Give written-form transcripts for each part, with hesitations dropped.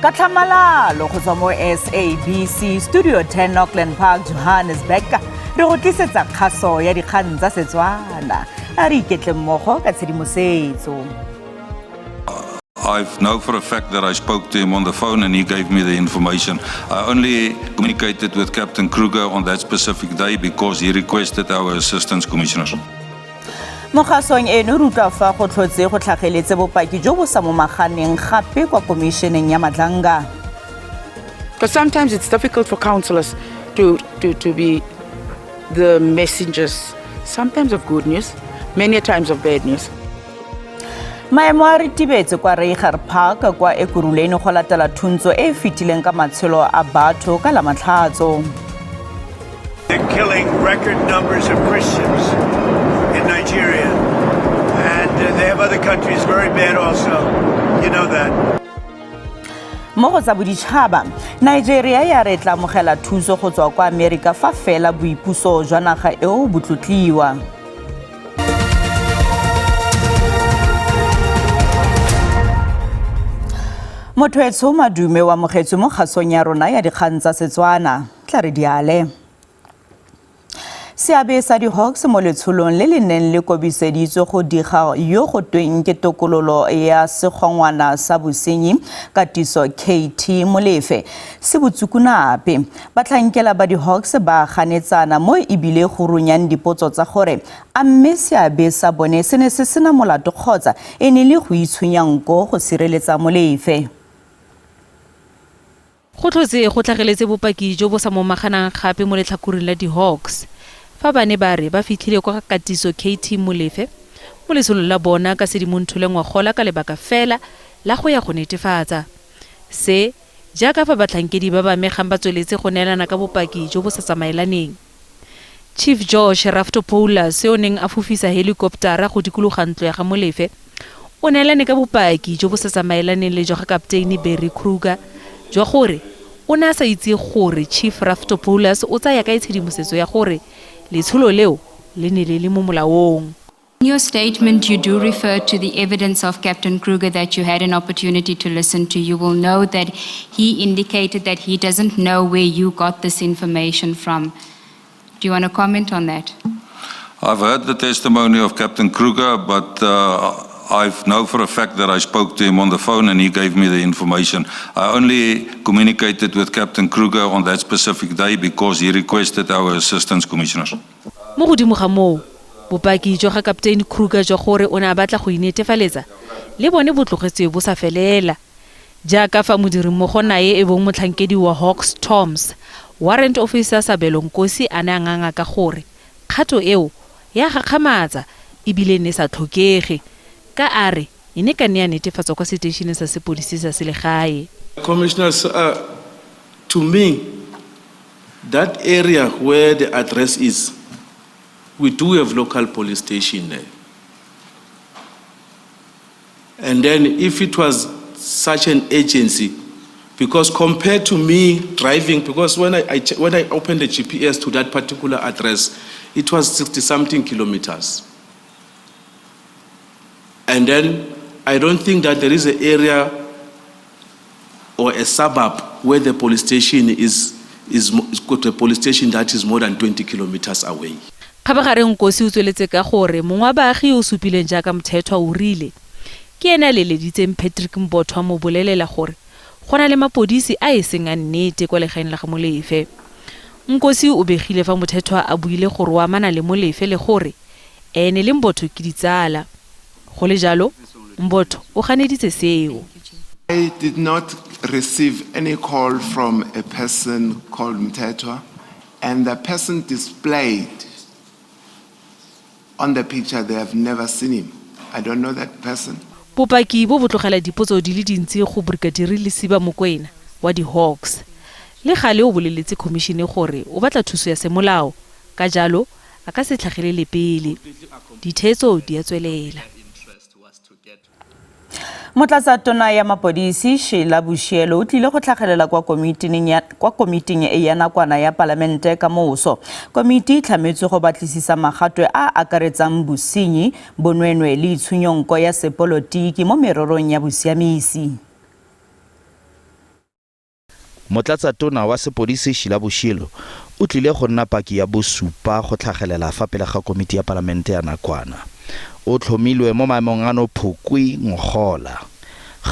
Ka tlhamalalo go tswa mo SABC Studio 10 Auckland Park, Johannesburg, re go tlisetsa kgaso ya dikgang tsa Setswana. A re iketle mmogo ka tshedimosetso. I know for a fact that I spoke to him on the phone and he gave me the information. I only communicated with Captain Kruger on that specific day because he requested our assistance, commissioners. Mo kgasong eno re utlwa fa go tlhotse go tlhageletse bopaki jo bo sa momaganeng gape kwa komišeneng ya Madlanga. Because sometimes it's difficult for councillors to be the messengers, sometimes of good news, many times of bad news. Maemo a ritibetse kwa Reiger Park kwa Ekurhuleni go latela thuntso e e fetileng ka matshelo a batho ka Lamatlhatso. They're killing record numbers of Christians in Nigeria. And they have other countries very bad also. You know that. Mo go tsa boditšhaba, Nigeria ya re tla amogela thuso go tswa kwa Amerika fa fela boipuso jwa naga eo bo tlotliwa. Motho etsho madume o amogetswe mo kgasong ya rona ya dikgang tsa Setswana. Tla re diale. Seabe sa di-Hawks mo letsholong le le neng le kobiseditswe go diga yo go tweng ke tokololo ya segongwana sa bosenyi Katiso KT Molefe se botsukunape. Batlhankela ba di-Hawks ba ganetsana mo ebile go runyang dipotso tsa gore a mme seabe sa bone se ne se sena molato kgotsa e ne le go itshunya nko go sireletsa Molefe. Go tlhotse go tlhageletse bopaki jo bo sa momaganang gape mo letlhakoreng la di-Hawks fa ba ne ba re ba fitlhile kwa Katiso KT Molefe mo letsholong la bona ka Sedimonthole ngwagola ka lebaka fela la go ya go netefatsa se jaaka fa batlhankedi ba ba amegang ba tsweletse go neelana ka bopaki jo bo sa tsamaelaneng. Chief George Raftopoulos yo o neng a fofisa helikoptara go dikologa ntlo ya ga Molefe o neelane ka bopaki jo bo sa tsamaelaneng le jwa ga Kapteine Barry Kruger jwa gore o ne a sa itse gore Chief Raftopoulos o tsaya kae tshedimosetso ya gore letsholo leo le ne le le mo molaong. In your statement, you do refer to the evidence of Captain Kruger that you had an opportunity to listen to. You will know that he indicated that he doesn't know where you got this information from. Do you want to comment on that? I've heard the testimony of Captain Kruger, but I know for a fact that I spoke to him on the phone and he gave me the information. I only communicated with Captain Kruger on that specific day because he requested our assistance, commissioners. Mo godimo ga moo, bopaki jwa ga Kapteine Kruger jwa gore o ne a batla go inetefaletsa le bone bo tlogetswe bo sa felela. Jaaka fa modirimmogo nae e bong motlhankedi wa Hawks Toms, Warrant Officer Sabelo Nkosi a ne a nganga ka gore kgato eo ya gakgamatsa ebile e ne e sa tlhokege ka a re e ne ka nne ya netefatswa kwa seteišeneng sa sepodisi sa selegae. Commissioners, to me, that area where the address is, we do have local police station there. And then if it was such an agency, because compared to me driving, because when I opened the GPS to that particular address, it was 60-something kilometers. And then I don't think that there is an area or a suburb where the police station is got a police station that is more than 20 kilometers away. Kgabagare Nkosi o tsweletse ka gore mongwe wa baagi o supileng jaaka Mthethwa o rile ke ene a leleditseng Patrick Mbotho a mo bolelela gore go na le mapodisi a e seng a nnete kwa legaeng la ga Molefe. Nkosi o begile fa Mthethwa a buile gore o amana le Molefe le gore ene le Mbotho ke ditsala. Go le jalo, Mbotho o ganeditse seo. I did not receive any call from a person called Mthethwa, and the person displayed on the picture, they have never seen him. I don't know that person. Bopaki bo bo tlogela dipotso di le dintsi go Brigadier Lesiba Mokwena wa di-Hawks. Le gale o boleletse khomišene gore o batla thuso ya semolao, ka jalo a ka se tlhagelele pele. Ditheetso di a tswelela. Motlatsa tona ya mapodisi Sheila Boshielo o tlile go tlhagelela kwa komiting ya nakwana ya palamente ka moso. Komiti e tlhametswe go batlisisa magatwe a akaretsang bosenyi, bonweenwee le itshunyonko ya sepolotiki mo mererong ya bosiamisi. Motlatsatona wa sepodisi Sheila Boshilo o tlile go nna paki ya bosupa go tlhagelela fa pele ga komiti ya palamente ya nakwana. O tlhomilwe mo maemong ano Phukwi ngogola.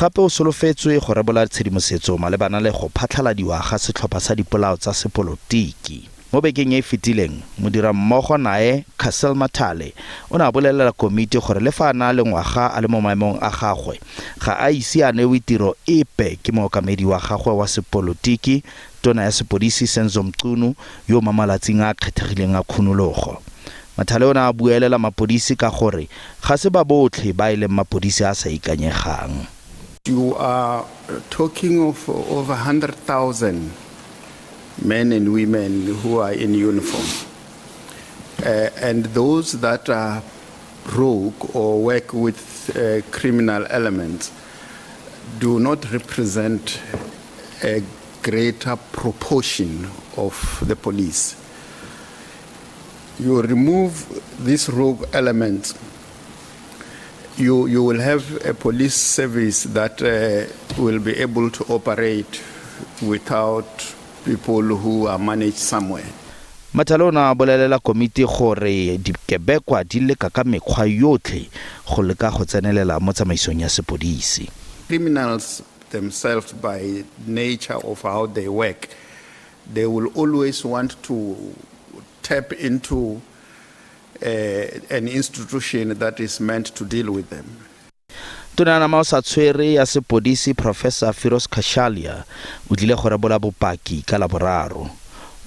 Gape o solofetswe go rebola tshedimosetso malebana le go phatlhaladiwa ga setlhopha sa dipolao tsa sepolotiki. Mo bekeng e e fetileng, modirammogo nae Cassel Mathale o ne a bolelela komiti gore le fa a na le ngwaga a le mo maemong a gagwe, ga a ise a newe tiro epe ke mookamedi wa gagwe wa sepolotiki, tona ya sepodisi Senzo Mchunu, yo o mo malatsing a a kgethegileng a khunologo. Mathale o ne a buelela mapodisi ka gore ga se ba botlhe ba e leng mapodisi a a sa ikanyegang. You are talking of over 100,000 men and women who are in uniform. And those that are rogue or work with criminal elements do not represent a greater proportion of the police. You remove these rogue elements, you will have a police service that will be able to operate without people who are managed somewhere. Mathale o ne a bolelela komiti gore dikebekwa di leka ka mekgwa yotlhe go leka go tsenelela mo tsamaisong ya sepodisi. Criminals themselves, by nature of how they work, they will always want to tap into an institution that is meant to deal with them. Tona ya nama o sa tshwere ya sepodisi Professor Firoz Cachalia o tlile go rebola bopaki ka Laboraro.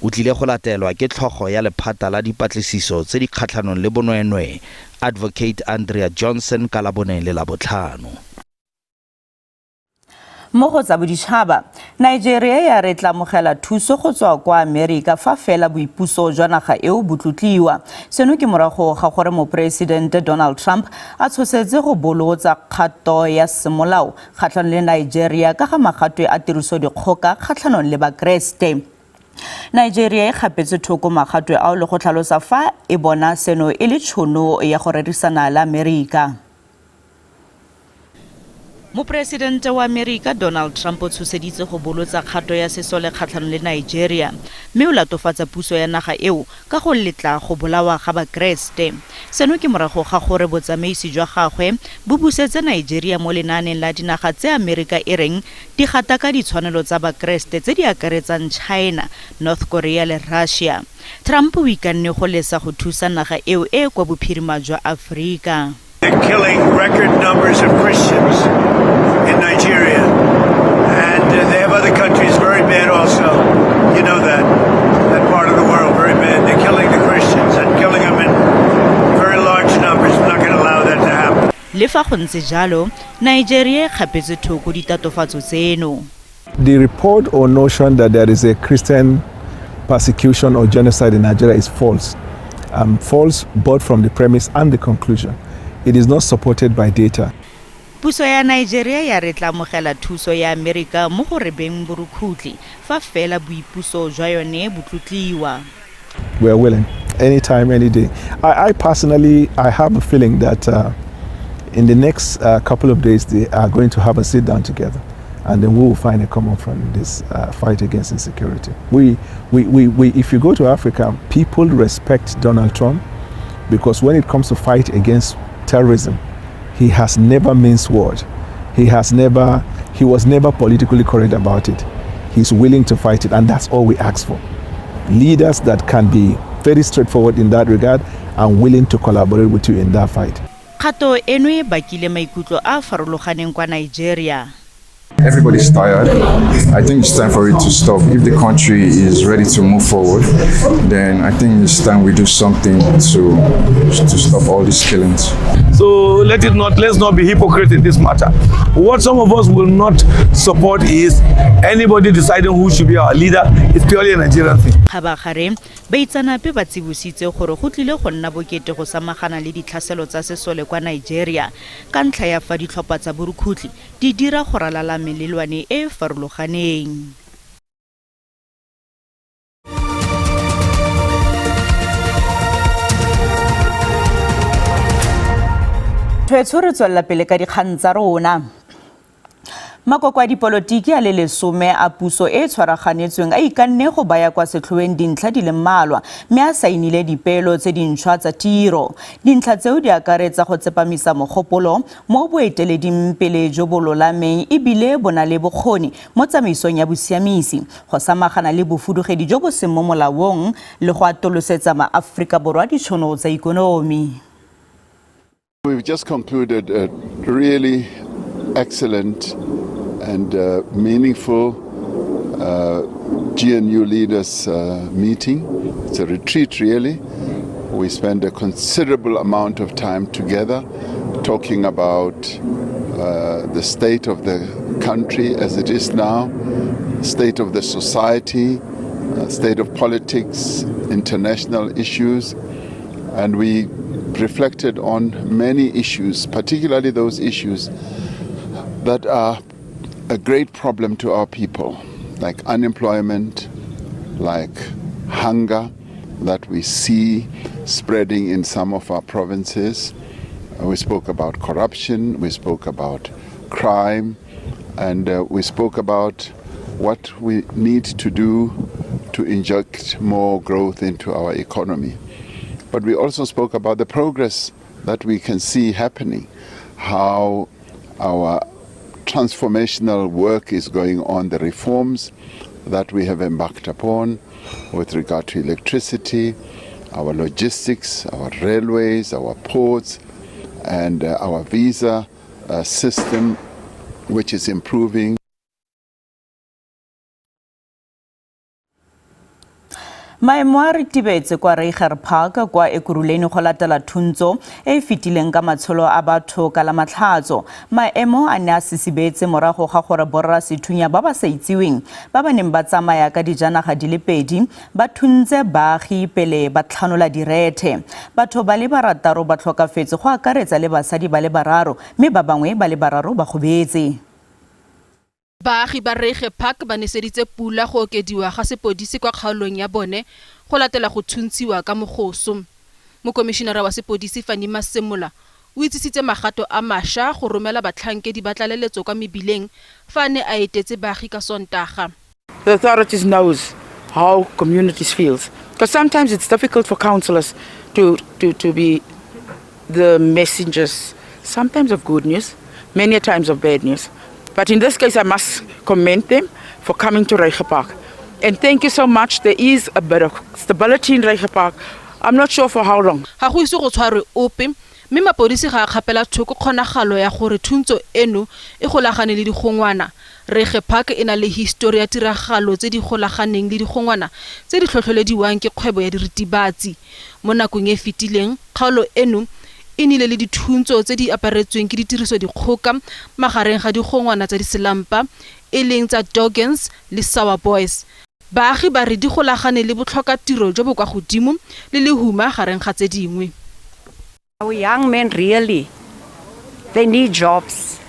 O tlile go latelwa ke tlhogo ya lephata la dipatlisiso tse di kgatlhanong le bonweenwee Advocate Andrea Johnson ka Labone le Labotlhano. Mo go tsa boditšhaba, Nigeria ya re tla amogela thuso go tswa kwa Amerika fa fela boipuso jwa naga eo bo tlotliwa. Seno ke morago ga gore moporesidente Donald Trump a tshosetse go bolotsa kgato ya semolao kgatlhanong le Nigeria ka ga magatwe a tirisodikgoka kgatlhanong le Bakeresete. Nigeria e kgapetse thoko magatwe ao le go tlhalosa fa e bona seno e le tšhono ya go rerisana le Amerika. Moporesidente wa Amerika Donald Trump o tshoseditse go bolotsa kgato ya sesole kgatlhanong le Nigeria mme o latofatsa puso ya naga eo ka go letla go bolawa ga Bakeresete. Seno ke morago ga gore botsamaisi jwa gagwe bo busetse Nigeria mo lenaaneng la dinaga tse Amerika e reng di gataka ditshwanelo tsa Bakeresete tse di akaretsang China, North Korea le Russia. Trump o ikanne go lesa go thusa naga eo e e kwa bophirima jwa Aforika. They're killing record numbers of Christians in Nigeria. And they have other countries very bad also. You know that. That part of the world, very bad. They're killing the Christians and killing them in very large numbers. We're not going to allow that to happen. Le fa go ntse jalo, Nigeria e kgapetse thoko ditatofatso tseno. The report or notion that there is a Christian persecution or genocide in Nigeria is false. False both from the premise and the conclusion. It is not supported by data. Puso ya Nigeria ya re tla amogela thuso ya Amerika mo go rebeng borukhutlhi fa fela boipuso jwa yone bo tlotliwa. We are willing, anytime, any day. I personally, I have a feeling that in the next couple of days, they are going to have a sit down together, and then we will find a common front in this fight against insecurity. If you go to Africa, people respect Donald Trump because when it comes to fight against terrorism, he has never minced word. He was never politically correct about it. He's willing to fight it, and that's all we ask for. Leaders that can be very straightforward in that regard and willing to collaborate with you in that fight. Kgato eno e bakile maikutlo a a farologaneng kwa Nigeria. Everybody's tired. I think it's time for it to stop. If the country is ready to move forward, then I think it's time we do something to stop all these killings. So let's not be hypocrite in this matter. What some of us will not support is anybody deciding who should be our leader. It's purely a Nigerian thing. Kgabagare, baitseanape ba tsibositse gore go tlile go nna bokete go samagana le ditlhaselo tsa sesole kwa Nigeria ka ntlha ya fa ditlhopha tsa borukhutlhi di dira go ralala melelwane e e farologaneng. Thwetsho re tswelela pele ka dikgang tsa rona. Makoko a dipolotiki a le lesome a puso e e tshwaraganetsweng a ikanne go baya kwa setlhoeng dintlha di le mmalwa mme a saenile dipeelo tse dintšhwa tsa tiro. Dintlha tseo di akaretsa go tsepamisa mogopolo mo boeteleding pele jo bo lolameng e bile bo na le bokgoni mo tsamaisong ya bosiamisi, go samagana le bofudugedi jo bo seng mo molaong le go atolosetsa maAforika Borwa ditšhono tsa ikonomi. We've just concluded a really excellent and meaningful GNU leaders meeting. It's a retreat, really. We spent a considerable amount of time together talking about the state of the country as it is now, state of the society, state of politics, international issues, and we reflected on many issues, particularly those issues that are a great problem to our people, like unemployment, like hunger that we see spreading in some of our provinces. We spoke about corruption, we spoke about crime, and we spoke about what we need to do to inject more growth into our economy. But we also spoke about the progress that we can see happening, how our transformational work is going on, the reforms that we have embarked upon with regard to electricity, our logistics, our railways, our ports, and our visa system, which is improving. Maemo a ritibetse kwa Reiger Park kwa Ekurhuleni go latela thuntso e e fetileng ka matsholo a batho ka la Matlhatso. Maemo a ne a sisibetse morago ga gore borra sethunya ba ba sa itseweng ba ba neng ba tsamaya ka dijanaga di le pedi ba thuntse baagi pele ba tlhanola direthe. Batho ba le barataro ba tlhokafetse go akaretsa le basadi ba le bararo mme ba bangwe ba le bararo ba gobetse. Baagi ba Reiger Park ba neseditse pula go okediwa ga sepodisi kwa kgaolong ya bone go latela go thuntshiwa ka mogoso. Mokomišenara wa sepodisi Fannie Masemola o itsisitse magato a mašwa go romela batlhankedi ba tlaleletso kwa mebileng fa a ne a etetse baagi ka Sontaga. The authorities knows how communities feels. Because sometimes it's difficult for councillors to be the messengers, sometimes of good news, many a times of bad news. But in this case, I must commend them for coming to Reiger Park. And thank you so much. There is a bit of stability in Reiger Park. I'm not sure for how long. Ga go ise go tshwarwe ope mme mapodisi ga a kgapela thoko kgonagalo ya gore thuntso eno e golagane le digongwana. Reiger Park e na le histori ya tiragalo tse di golaganeng le digongwana tse di tlhotlhelediwang ke kgwebo ya diritibatsi. Mo nakong e fetileng, kgaolo eno e nnile le dithuntso tse di aparetsweng ke ditirisodikgoka magareng ga digongwana tsa diselampa e leng tsa Doggens le Sour Boys. Baagi ba re di golagane le botlhokatiro jo bo kwa godimo le lehuma gareng ga tse dingwe. Our young men really, they need jobs.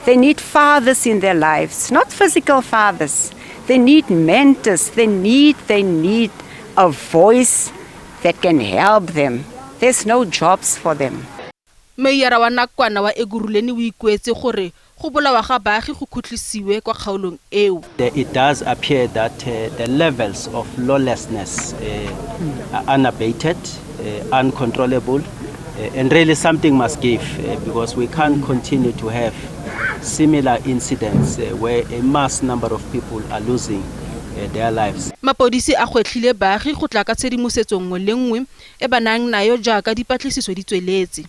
They need fathers in their lives, not physical fathers. They need mentors. They need a voice that can help them. There's no jobs for them. Meiara wa nakwana wa Ekurhuleni o ikuetse gore go bolawa ga baagi go khutlisiwe kwa kgaolong eo. It does appear that the levels of lawlessness are unabated, uncontrollable, and really something must give because we can't continue to have similar incidents where a mass number of people are losing their lives. Mapodisi a gwetlhile baagi go tla ka tshedimosetso nngwe le nngwe e ba nang nayo jaaka dipatlisiso di tsweletse.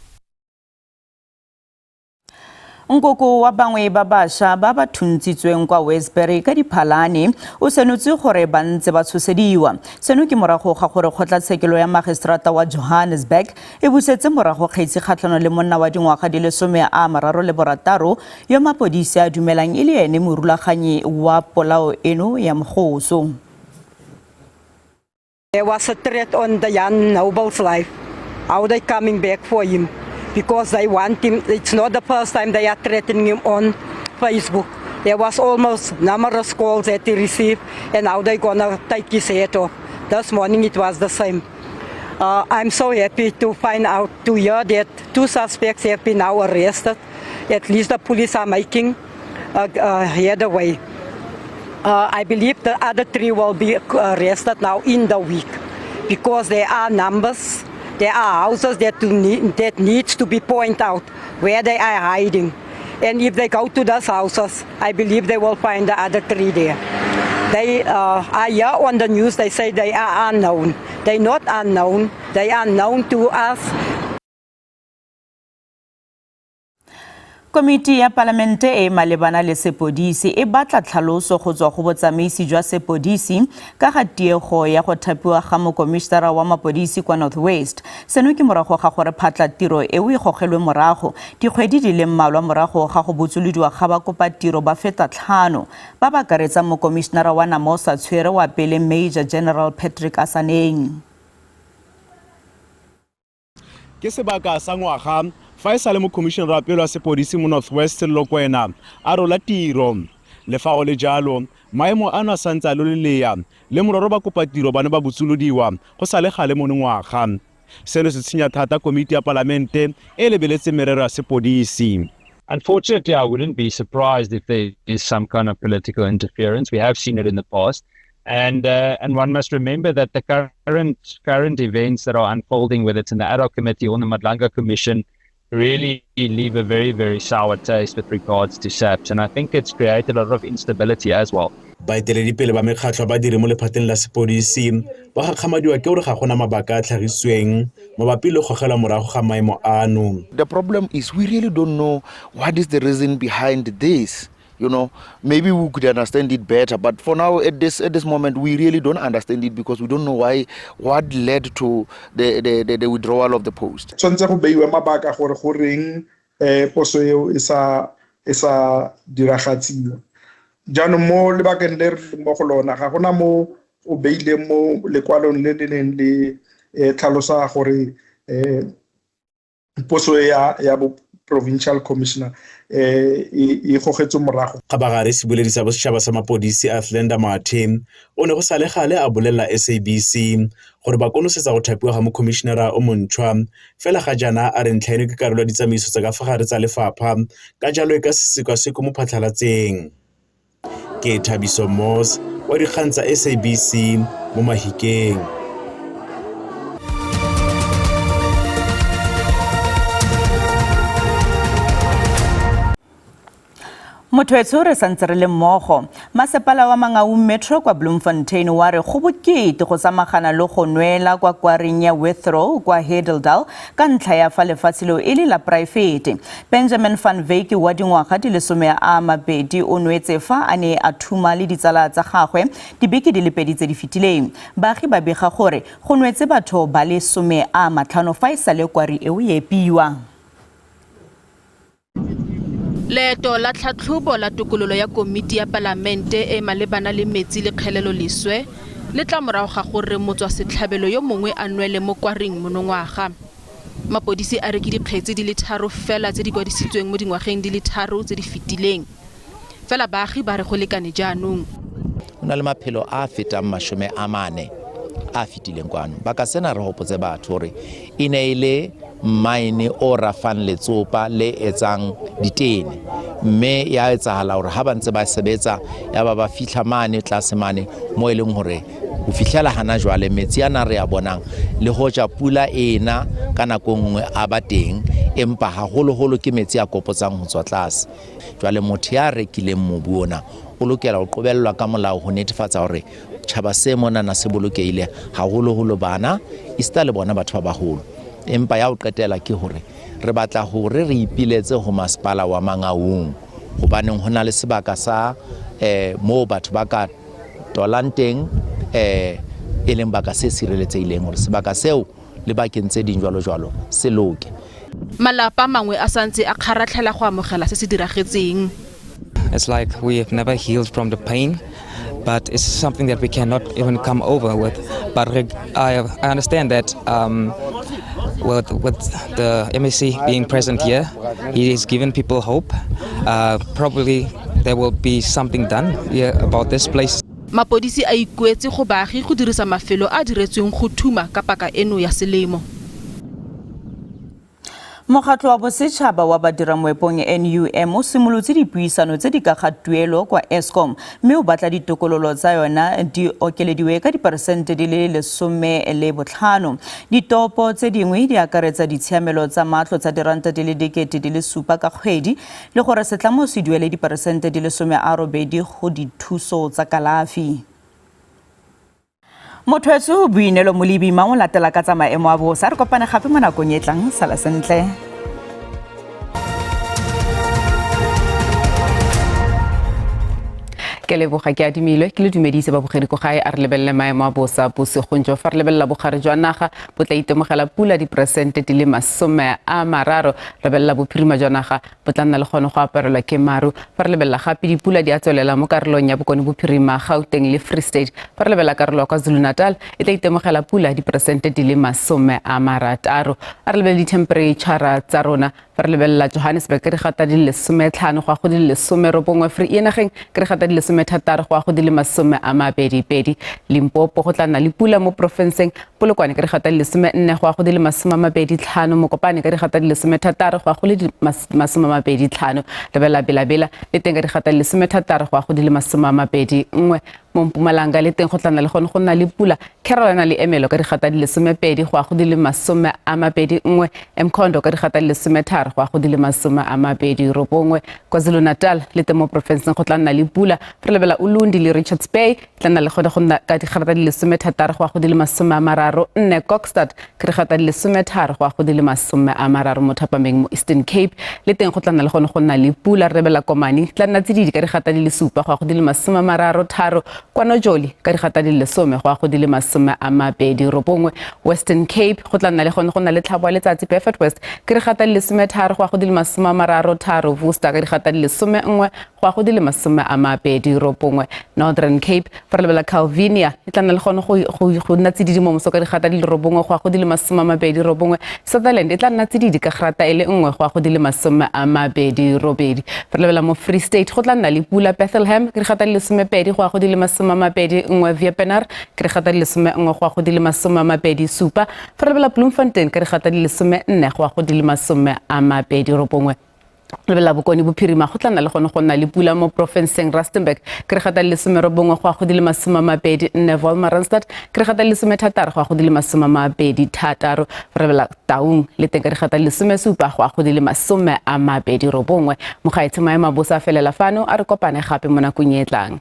Nkoko wa bangwe ba bašwa ba ba thuntsitsweng kwa Westbury ka Diphalane o senotse gore ba ntse ba tshosediwa. Seno ke morago ga gore kgotlatshekelo ya magistrata wa Johannesburg e busetse morago kgetsi kgatlhanong le monna wa dingwaga di le 36 yo mapodisi a dumelang e le ene morulaganyi wa polao eno ya mogoso. There was a threat on the young noble's life. How they coming back for him? Because they want him. It's not the first time they are threatening him on Facebook. There was almost numerous calls that he received, and how they gonna take his head off. This morning it was the same. I'm so happy to find out, to hear that two suspects have been now arrested. At least the police are making had away. I believe the other three will be arrested now in the week because there are numbers, there are houses that needs to be pointed out where they are hiding. And if they go to those houses, I believe they will find the other three there. They are here on the news, they say they are unknown. They're not unknown, they are known to us. Komiti ya Palamente e e malebana le sepodisi e batla tlhaloso go tswa go botsamaisi jwa sepodisi ka ga tiego ya go thapiwa ga mokomišenara wa mapodisi kwa North West. Seno ke morago ga gore phatlatiro eo e gogelwe morago dikgwedi di le mmalwa morago ga go botsolodiwa ga bakopatiro ba feta tlhano ba ba akaretsang mokomišenara wa Namosa Tshwere wa pele Major General Patrick Asaneng. Ke sebaka sa ngwaga fa e sa le mokhomišenara wa pele wa sepodisi mo North West Sello Kwena a rola tiro. Le fa go le jalo, maemo ano a santse a lolelea le mororo bakopatiro ba ne ba botsolodiwa go sa le gale monongwaga. Seno se tshwenya thata komiti ya palamente e e lebeletseng merero ya sepodisi. Unfortunately, I wouldn't be surprised if there is some kind of political interference. We have seen it in the past. And one must remember that the current events that are unfolding, whether it's in the ad hoc committee or the Madlanga Commission, really leave a very, very sour taste with regards to SAPS. And I think it's created a lot of instability as well. Baeteledipele ba mekgatlho ba badiri mo lephateng la sepodisi ba gakgamadiwa ke gore ga gona mabaka a tlhagisitsweng mabapi le go gogelwa morago ga maemo ano. The problem is we really don't know what is the reason behind this. You know, maybe we could understand it better, but for now, at this moment, we really don't understand it because we don't know why, what led to the withdrawal of the post. Tshwanetse go beiwe mabaka gore go reng poso eo e sa diragatsiwa. Jaanong mo lebakeng le re leng mo go lona ga gona mo o beileng mo lekwalong le le neng le tlhalosa gore poso ya bo provincial commissioner e gogetswe morago. Kgabagare sebueledi sa bosetšhaba sa mapodisi Athlenda Mathe o ne go sa le gale a bolelela SABC gore ba konosetsa go thapiwa ga mokhomišenara o montšhwa, fela ga jaana a re ntlha eno ke karolo ya ditsamaiso tsa ka fa gare tsa lefapha, ka jalo e ka se sekasekwe mo phatlhalatseng. Ke Thabiso Moss wa dikgang tsa SABC mo Mahikeng. Motho re santse re le mmogo. Masepala wa Mangaung Metro kwa Bloemfontein wa re go bokete go samagana le go nwela kwa kwareng ya Withrow kwa Heidedal ka ntlha ya fa lefatshe leo e le la poraefete. Benjamin van Wyk wa dingwaga di le 12 o nwetse fa a ne a thuma le ditsala tsa gagwe dibeke di le 2 tse di fetileng. Baagi ba bega gore go nwetse batho ba le 50 fa e sale kwari eo e epiwa. Leeto la tlhatlhobo la tokololo ya komiti ya palamente e malebana le metsi le kgelelo leswe le tla morago ga gore motswasetlhabelo yo mongwe a nwele mo kwareng monongwaga. Mapodisi a re ke dikgetse di le 3 fela tse di kwadisitsweng mo dingwageng di le 3 tse di fetileng. Fela baagi ba re go lekane jaanong. Go na le maphelo a fetang 40 a fetileng kwano. Baka sena re hopotse batho hore e ne e le mine o rafang letsopa le etsang ditene, mme ya etsahala hore ha ba ntse ba sebetsa ya ba ba fihla mane tlase mane mo e leng hore ho fihlela hana jwale metsi ana re a bonang le hoja pula ena ka nako nngwe a ba teng, empa haholoholo ke metsi a kopotsang ho tswa tlase. Jwale motho ya rekileng mobu ona o lokela ho qobellwa ka molao ho netefatsa hore tjhaba se monana se bolokehile, haholoholo bana esita le bona batho ba baholo. Empa ya ho qetela ke hore re batla hore re ipiletse ho masepala wa Mangaung, hobaneng ho na le sebaka sa moo batho ba ka tolang teng, e leng baka se sireletsehileng, hore sebaka seo le bakeng tse ding jwalo jwalo se loke. Malapa a mangwe a santse a kgaratlhela go amogela se se diragetseng. It's like we have never healed from the pain, but it's something that we cannot even come over with. But I understand that with the MEC being present here, he is giving people hope. Probably there will be something done here about this place. Mapodisi a ikuetse go baagi go dirisa mafelo a diretsweng go thuma ka paka eno ya selemo. Mokgatlho wa bosetšhaba wa badiramoepong NUM o simolotse dipuisano tse di ka ga tuelo kwa Eskom mme o batla ditokololo tsa yona di okelediwe ka diperesente di le 15. Ditopo tse dingwe di akaretsa ditshiamelo tsa matlo tsa diranta di le 7,000 ka kgwedi le gore setlamo se duele diperesente di le 80 go dithuso tsa kalafi. Motho Boineelo Molebi mang o latela ka tsa maemo a bosa. Re kopane gape mo nakong e tlang. Sala sentle. Ke leboga ke adimilwe ke le dumedise babogedi ko gae. A re lebelele maemo a bosa bosigong jo. Fa re lebelela bogare jwa naga, bo tla itemogela pula diperesente di le 30. Lebelela bophirima jwa naga, bo tla nna le gone go aparelwa ke maru. Fa re lebelela gape, dipula di a tswelela mo karolong ya Bokone Bophirima, Gauteng le Free State. Fa re lebelela karolo ya KwaZulu Natal, e tla itemogela pula diperesente di le 60. A re lebelele dithemperetšhara tsa rona. Fa re lebelela Johannesburg, ke re gata di le 15 go ya go di le 19. Vereeniging ke re gata di le 16 go ya go di le 22. Limpopo go tla nna le pula mo porofenseng. Polokwane ka digata di le 14 go ya go di le 25. Mokopane ka digata di le 16 go ya go le 25. Lebelela Belabela le teng ka digata di le 16 go ya go di le 21. Mo Mpumalanga le teng go tla nna le gone go nna le pula. Carolina le Emelo ka digata di le 12 go ya go di le 21. Mkhondo ka digata di le 13 go ya go di le 29. KwaZulu-Natal le teng mo porofenseng go tla nna le pula. Re lebela Ulundi le Richards Bay, tla nna le gone go nna ka digrata di le 16 go ya go di le 34. Kokstad ke digata di le 13 go ya go di le 30. Mo thapameng mo Eastern Cape le teng go tla nna le gone go nna le pula. Re lebela Komani, tla nna tsididi ka digata di le 7 go ya go di le 33. Kwa Nojoli ka digata di le 10 go ya go di le 29. Western Cape go tla nna le gone go nna le tlhabo ya letsatsi. Beaufort West ke digata di le 13 go ya go di le 33. Worcester ka digata di le 11 go ya go di le 29. Northern Cape, fa re lebela Calvinia, e tla nna le gone go nna tsididi mo moso ka digata di le 9 go ya go di le 29. Sutherland e tla nna tsididi ka grata e le 1 go ya go di le 28. Fa re lebela mo Free State go tla nna le pula. Bethlehem ke digata di le 12 go ya go di le 21. Wepener ke digata di le 11 go ya go di le 27. Fa re lebela Bloemfontein ka digata di le 14 go ya go di le 29. Lebelela Bokone Bophirima, go tla nna le gone go nna le pula mo porofenseng. Rustenburg ke re gata le 19 go ya go di le 24. Wolmaransstad ke re gata le 16 go ya go di le 26. Re lebela Taung le teng ka digata le 17 go ya go di le 29. Mogaetshe, maemo a bosa a felela fano. A re kopane gape mo nakong e tlang.